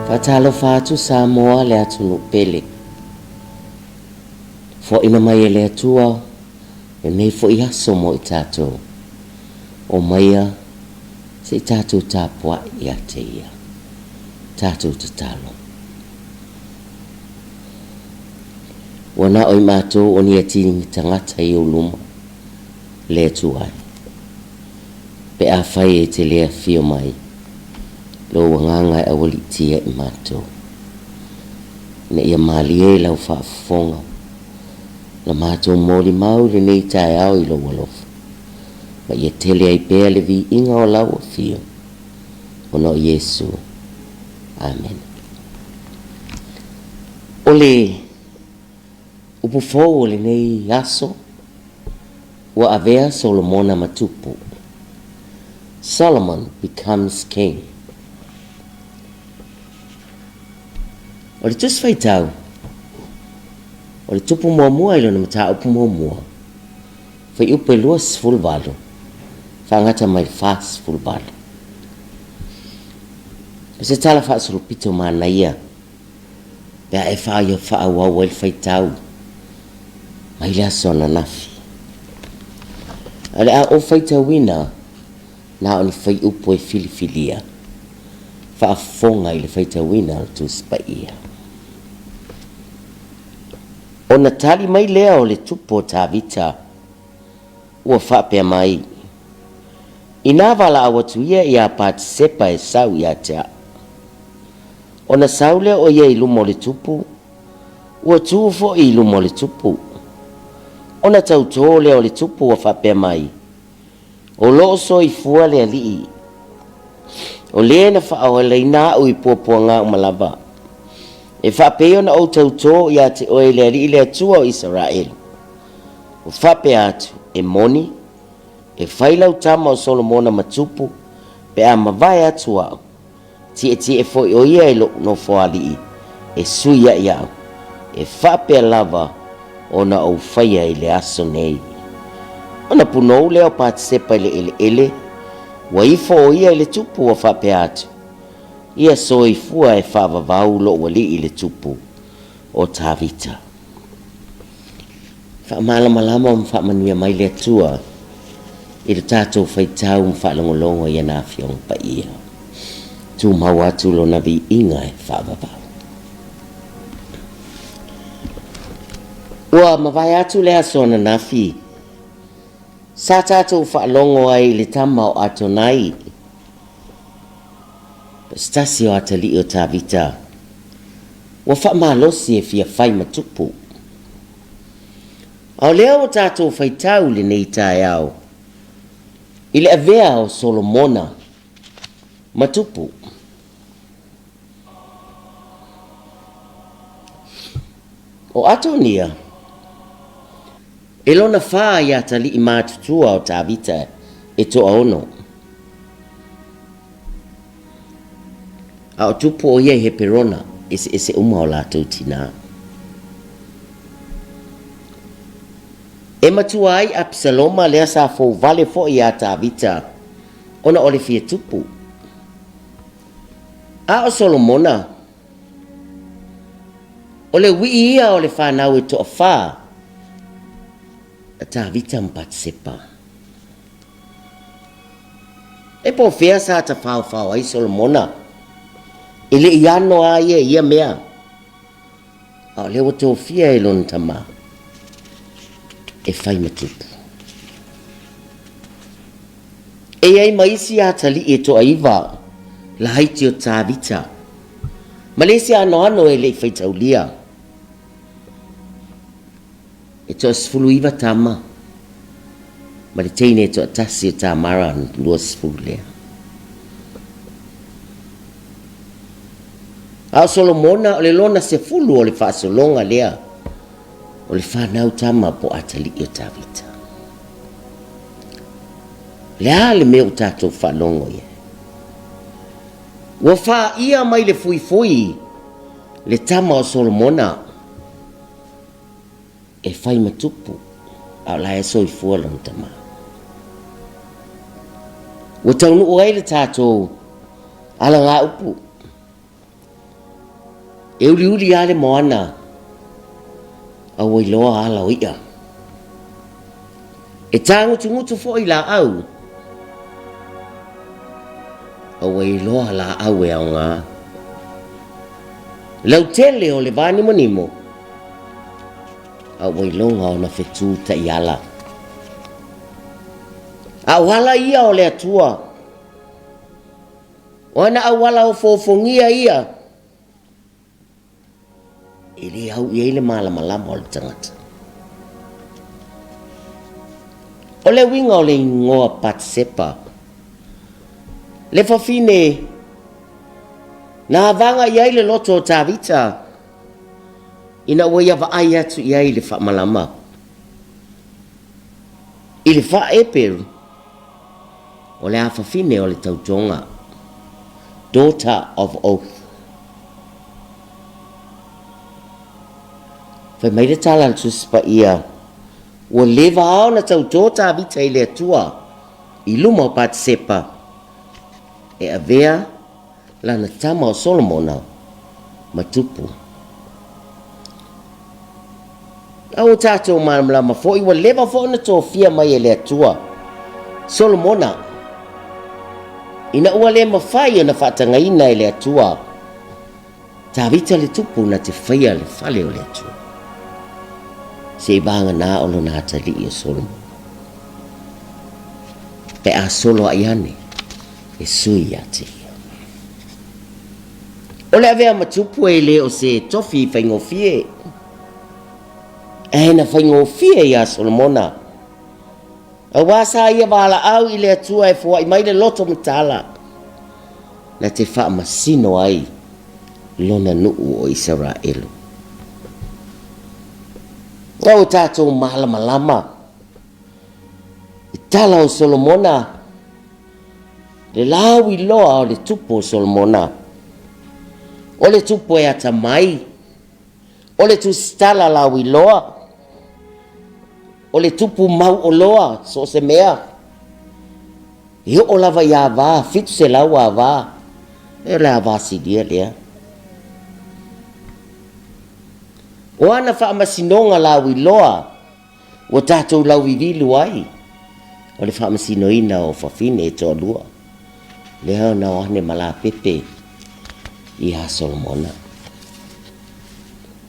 Faatalofa atu Samoa le atunuu pele. Foaina mai e le Atua lenei foi aso mo i tatou. Omaia se i tatou tapuai ia te Ia. Tatou tatalo. Ua na o i matou o ni atini tagata i ou luma, le Atua e. Pe afai e te le afio mai, lou agaga e aualiitia i matou, ina ia malie i lau faafofoga la matou molimau i lenei taeao i lou alofa, ma ia tele ai pea le viiga o lau afio, ona o Iesu. Amene. O le upu fou o lenei aso, ua avea Solomona ma tupu. Solomon becomes king. O le Tusi Faitau, o le tupu muamua i lona mataupu muamua, fuaiupu e 28, faagata mai le 48. O se tala faasolopito manaia pe a e faaauau ai le faitau mai le aso ananafi. Ae o le a ou faitauina na o ni fuaiupu e filifilia faafofoga i le faitauina o le Tusi Paia. Ona tali mai lea o le tupu o Tavita, ua faapea mai, Inā valaau atu ia iā Patisepa e sau ia te au. Ona sau lea o ia i luma o le tupu, ua tu foi i luma o le tupu. Ona tautō lea o le tupu ua faapea mai, O loo soifua le Alii, o le na faaolaina aʻu i puapuaga uma lava, e faapei ona ou tautō ia te oe le Alii le Atua o Isaraelu, ua faapea atu, e moni, e fai lau tama o Solomona ma tupu, pe a mavae atu aʻu, Tietie foi ʻo ia i loʻu nofoalii e sui ai aʻu, e faapea lava ona ou faia i le aso nei. Ona punou lea o Patisepa i le ʻeleʻele, ua ifo ʻo ia i le tupu ua faapea atu, Ia soifua e faavavau loʻu alii i le tupu o Tavita. Faamalamalama ma faamanuia mai le Atua i lo tatou faitau ma faalogologo i ana Afioga Paia. Tumau atu Lona viiga e faavavau. Ua mavae atu le aso ananafi, sa tatou faalogo ai i le tama o Atonai, o se tasi o atalii o Tavita, ua faamalosi e fia fai ma tupu. A o lea ua tatou faitau i lenei taeao i le avea o Solomona ma tupu. O Atonia, e lona fa i atalii matutua o Tavita e toaono. A o tupu ʻo ia i Heperona, eseese uma o latou tinā. E matua ai ʻApisaloma lea sa fou wale foi iā Tavita ona o le fia tupu. A ʻo Solomona, ʻo le uiʻi ia o le whanau e toawhā a Tavita ma Patisepa. E po o fea sa tafaofao ai Solomona? E le i ano a ia i ia mea, a o lea ua tofia e lona tama e fai ma tupu. E i ai ma isi atalii e toaiva laiti o Tavita, ma le isi anoano e le i faitaulia. E toasefuluiva tama, ma le teine e toatasi o Tamara ona 20 lea. A o Solomona o le lona sefulu o le faasologa lea o le fanau tama po atalii o Tavita. O le a le mea ua tatou faalogo i ai? Ua faia mai le fuifui le tama o Solomona E fai ma tupu, a o la e soifua lona tama. Ua taunuu ai le tatou alagaupu. E uliuli lava le moana a ua iloa ala o i'a. E tāgutugutu foi laau a ua iloa laau e aoga. Lautele o le vānimonimo a ua iloga ona fetū taiala. A o ala ia o le Atua, o ana auala ofoofogia ia, e le au i ai le malamalama o le tagata. O le uiga o le igoa Patisepa, le fafine na avaga i ai le loto o Tavita ina ua ia vaai atu i ai i le faamalama. I le faa-Eperu, o le afafine o le tautoga, daughter of oath. Fai mai le tala a le Tusi Paia, ua leva lava ona tauto Tavita i le Atua i luma o Patisepa e avea lana tama o Solomona ma tupu. A ua tatou malamalama foi, ua leva foi ona tofia mai e le Atua Solomona, ina ua le mafai ona faatagaina e le Atua Tavita le tupu na te faia le fale o le Atua, seivaganā o lona atalii o Solomona. Pe a solo a'i ane, e sui ia te ia. O le avea ma tupu e le o se tofi faigofie, ae na faigofie iā Solomona, aua sa ia valaau i le Atua e foai mai le loto mataala, na te faamasino ai lona nuu o Isaraelu. A ua tatou malamalama i tala o Solomona, le lauiloa o le tupu o Solomona, o le tupu e atamai, o le tusitala lauiloa, o le tupu mauoloa so o se mea, e oo lava i ava, 700 ava, e o le ava silia lea. O ana faamasinoga lauiloa ua tatou lauivilu ai, o le faamasinoina o fafine e toalua, lea na o ane ma lapepe iā Solomona.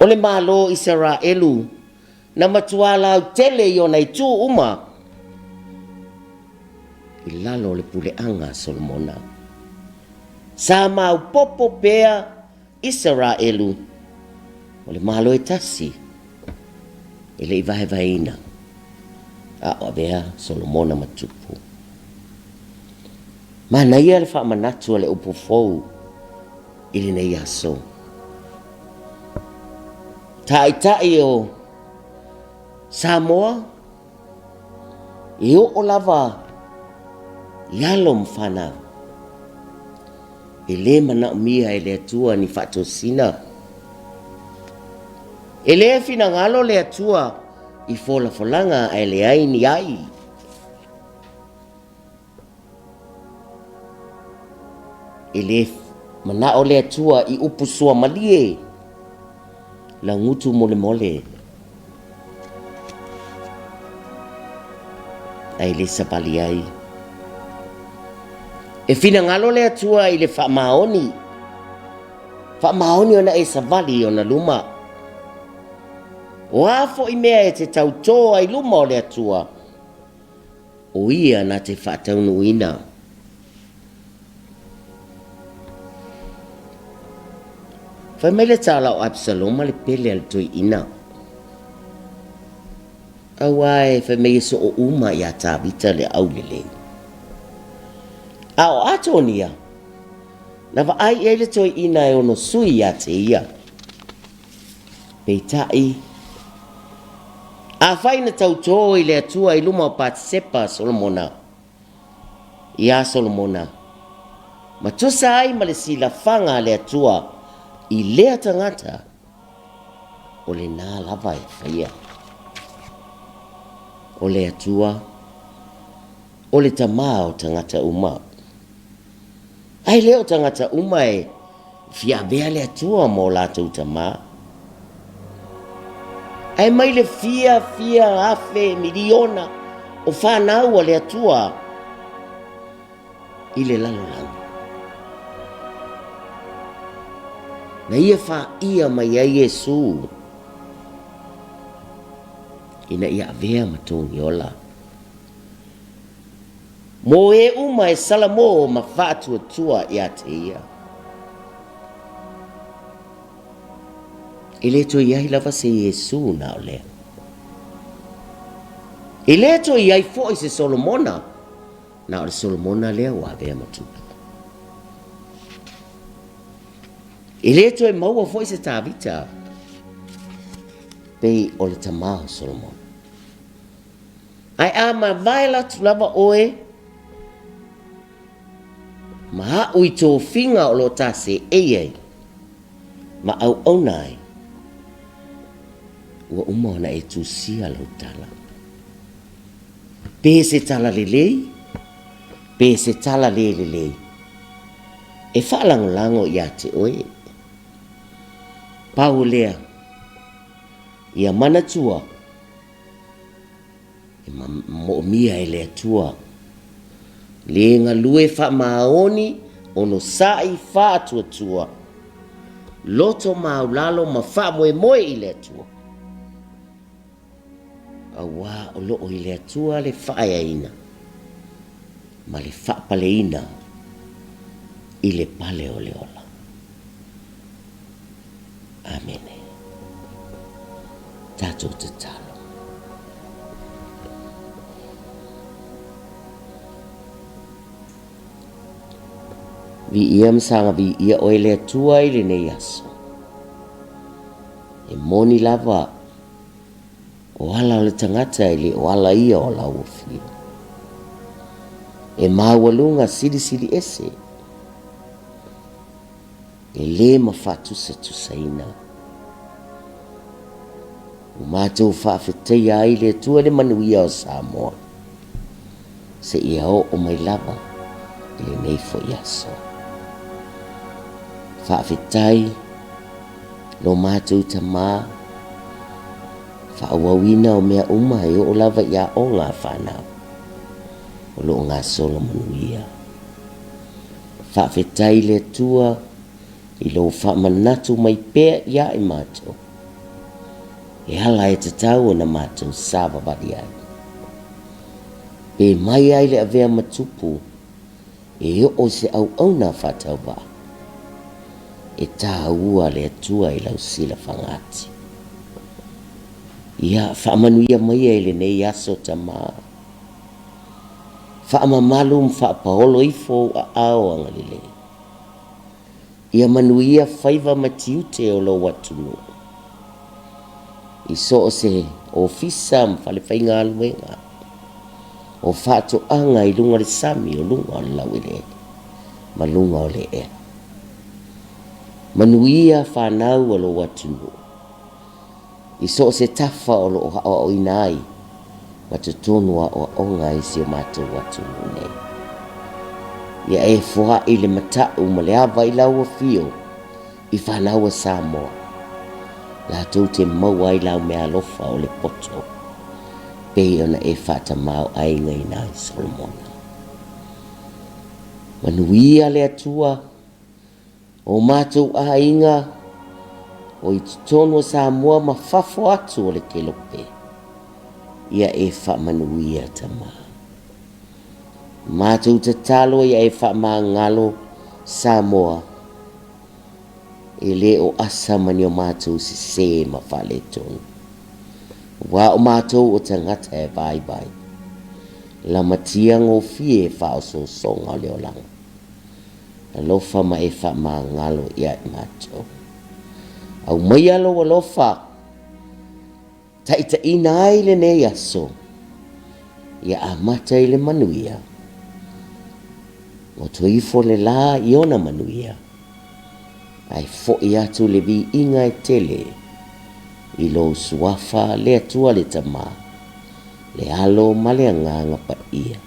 O le Malo o Isaraelu na matuā lautele i ona itu uma i lalo o le puleaga a Solomona. Sa maopopo pea Isaraelu o le Malo e tasi e le i vaevaeina, a o avea Solomona ma tupu. Manaia le faamanatu a le upu fou i lenei aso. Taitai o Samoa, e oo lava i alo ma fanau. E le manaomia e le Atua ni faatosina. E le finagalo le Atua i folafolaga ae leai ni ai. E le manao le Atua i upu suamalie, laugutu molemole, ae le savali ai. E finagalo le Atua i le faamaoni, faamaoni ona e savali i ona luma. O a foi mea e te tautō ai luma o le Atua, o ia na te faataunuuina. Fai mai le tala o Absaloma le pele a le toeaina. Aua e fai mai e soo uma iā Tavita le aulelei. A o Atonia, na vaai i ai le toeaina e ono sui iā te ia. Peitai, afai na tautō i le Atua i luma o Patisepa Solomona, iā Solomona, ma tusa ai ma le silafaga a le Atua i lea tagata, o lenā lava e faia. O le Atua, o le Tama o tagata uma. Ae le o tagata uma e Fia avea le Atua ma o latou tamā. Ae mai le fia fia afe miliona o fanau a le Atua i le lalolagi. Na ia faia mai ai Iesu ina ia avea ma togiola. Mo e uma e salamo ma faatuatua ia te ia. E le toe i ai lava se Iesu na o lea. E le toe i ai foi se Solomona na o le Solomona lea ua avea ma tupu. E le toe maua foi se Tavita pei o le tama o Solomona. Ae a mavae atu lava oe ma aʻu i tofiga o lo o ta seei ai ma auauna ai, ua uma ona e tusia lau tala. Pe se tala lelei, pe se tala le lelei, e faalagolago ia te oe. Pau o lea, ia manatua, E moomia e le Atua le galue faamaoni onosai faatuatua, loto maulalo ma faamoemoe i le Atua, auā o loo i le Atua le faaeaina ma le faapaleina i le pale o le ola. Amene. Tatou tatalo. Viia ma saga viia oe le Atua i lenei aso. E moni lava o ala o le tagata e le o ala ia o lau afio. E maualuga silisili ese. E lē ma faatusatusaina. Ua matou faafetaia ai le Atua i le manuia o Samoa, seia oo mai lava i lenei foi aso. Faafetai lo matou Tamā, faaauauina o mea uma e oo lava i aoga a fanau o lo o gasolo manuia. Faafetai i le Atua i lou faamanatu mai pea iā i matou, e ala e tatau ona matou savavali ai. Pe mai ai le avea ma tupu e oo i se auauna faatauvaa, e tāua le Atua i lau silafagati. Ia faamanuia maia i lenei aso Tamā. Faamamalu ma faapaolo ifo ou aao agalelei. Ia manuia faiva ma tiute o lou atunuu. I so o se ofisa ma falefaigaluega, o faatoaga i luga o le sami o luga o le laueleele ma luga o le ea. Manuia fanau a lou atunuu. I so o se tafa o lo o aoaoina ai ma totonu o aoaoga i si o matou atunuu nei. Ia e foai le matau ma le ava i lau afio i fanau a Samoa, latou te maua ai lau meaalofa o le poto, pei ona e faatamaoaigaina ai Solomona. Manuia le Atua O matou aiga o i totonu o Samoa ma fafo atu o le kelope, ia e faamanuia Tama. Matou tatalo ia e faamagalo Samoa e le o asa ma ni o matou sesē ma faaletonu. Aua o matou o tagata e vaivai, lamatia gofie faaosoosoga o le olaga. Alofa ma e faamagalo ia i matou. Aumaia lou alofa, taitaiina ai lenei aso, ia amata i le manuia. Goto ifo le la i ona manuia, ae foi atu le viiga e tele i lou Suafa le Atua le Tama, le Alo ma le Agaga Paia.